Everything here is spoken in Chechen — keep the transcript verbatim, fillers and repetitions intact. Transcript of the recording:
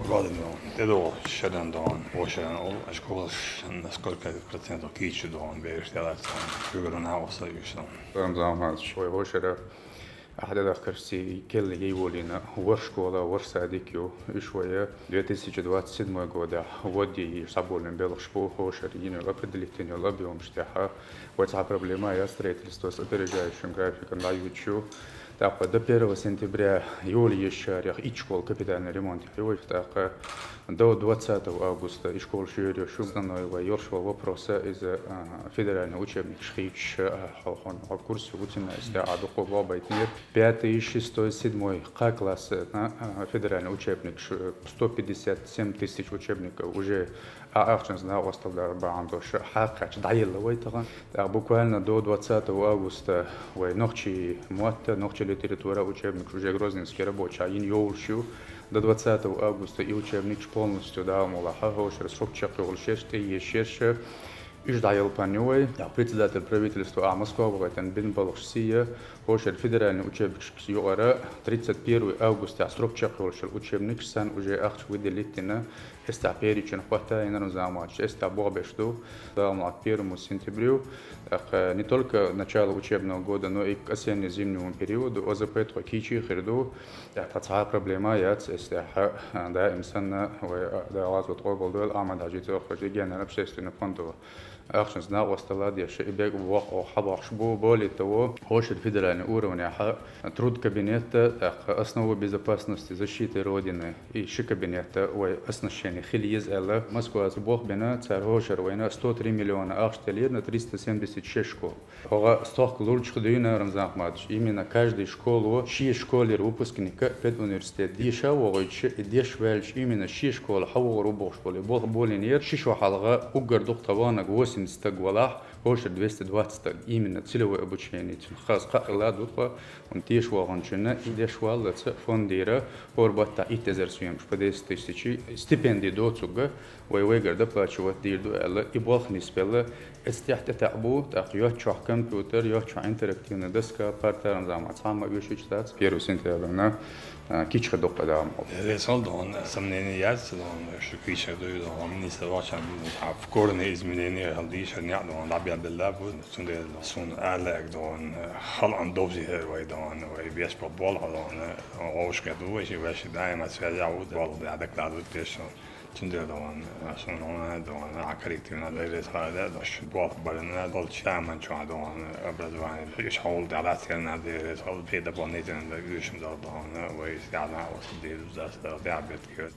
Гладно, тӀедогӀу шеран догӀун, вошеран ол, школаш насколько процентов кийчу догӀун, бераш тӀелац догӀун, шугаран хьаоса юсан. Рамзан Ахматович, вай вошера ахьа дахкарси келла ей волина, вор школа, вор садик ю, иш вая две тысячи двадцать седьмой года, водди сабулин белхш бу, вошер йину определительный объем штяха, вай цхьа проблема я строительство с опережающим графиком ла ючу, ТӀаккха до первого сентября июль ешарах ит школа капитальный ремонт хьайой, тӀаккха до двадцатого августа и школа шуьйре шу основной вай йолчу вопроса из, а, федеральный учебник шхийча, а, хьалхон а курс вутина истя а дукхо бабайтнер. Пятый, шестой, седьмой, кха класс, а, а, федеральный учебник ш-, сто пятьдесят семь тысяч учебников уже а ахчанца накъостал дар бахьана долуш хьакхача дӀаелла вай тахана. ТӀаккха буквально до двадцатого августа вай нохчий мотта, нохчий литература учебник уже Грозненский рабочий йина йолуш ю. До двадцатого августа и учебник полностью дӀа а мула хьа, хӀошара срок чекхйолуш ерш, тӀееш ерш, уьш дӀаелпан ю вай. ТӀаккха председатель правительства а Москва вахайтан бин балхаш сия, хӀошара федеральный учебникаш юкъара тридцать первый августа срок чекхйолуш йолу учебникаш сан уже ахча выделить дина. Эста перечень хӀотта йинаран заманча, эста бохбеш ду, дагӀмат первому сентябрю, тӀаккха не только начало учебного года, но и к осенне-зимнему периоду О З П тхо кийчи хир ду. ТӀаккха цхьа проблема яц, эста хьа, даим санна, вай, а, да, гӀазот къобал дойла, Ахмад Хьажи цӀоххача генерал общественный фондово. Ахчанца накъостала деша, и бег вокх хьабахш бу, более того, хӀошера федеральный уровне хьа, труд кабинета, тӀаккха основу безопасности защиты Родины, и ши кабинета вай оснащение хила еза аьлла, Москваца бохбина, цара хӀошара вайна сто три миллиона ахча теллира на триста семьдесят шесть школ. ХӀогӀа стохка лурчух дуьйна, Рамзан Ахматович, именно каждый школо шен школера выпускника педуниверситет деша вогӀуьйтуша, и деш ваьлча именно шен школа хьавогӀур ву бохуш болу, и болх болийнера ши шо хьалха уггар дукха тхан ваханарг восемьдесят стаг валахь, хӀошара двести двадцать стаг, именно целевое обучение, цуьнан хаза кхаъ хилла ду тхо, хӀунда теша ваханчунна и деш валлалца фондера хӀора баттахь итт эзар соьмаш по десять тысяч стипенди доцург, вай вайгара доплачивать дийр ду аьлла, и болх нисбелла, эцтехь тӀетаьӀ бу, тӀаккха йоцчохь компьютер, йоцчохь интерактивная доска, парта, Рамзан Ахматович, цхьамма оьшуьйтуш дац, первый сентябрьна, а, кийча дуккха дагӀма. Резал догӀун, сомнение яц догӀун, шу кийча дуй догӀун, министр вахчан, а, в корне изменение хьал дийшар неӀ догӀун, дӀабелла бу, цундела суна ала лаьа догӀун, халкъан довзийхьар вай догӀун, вай беш бо болх догӀун, вовшахкхетта ву вай ши, вай ши даима связь ву, болх да доклад ву тешан. Цундела догӀун, суна хьуна догӀун, а, коллективна дайрес хьала, дош болх барна, болчу аман чохь догӀун, образование, иш хьол да лацкарна дайрес хьала, пе дополнительно да уьшма догӀун, вай сяна оса дийр дас да, да бет кер.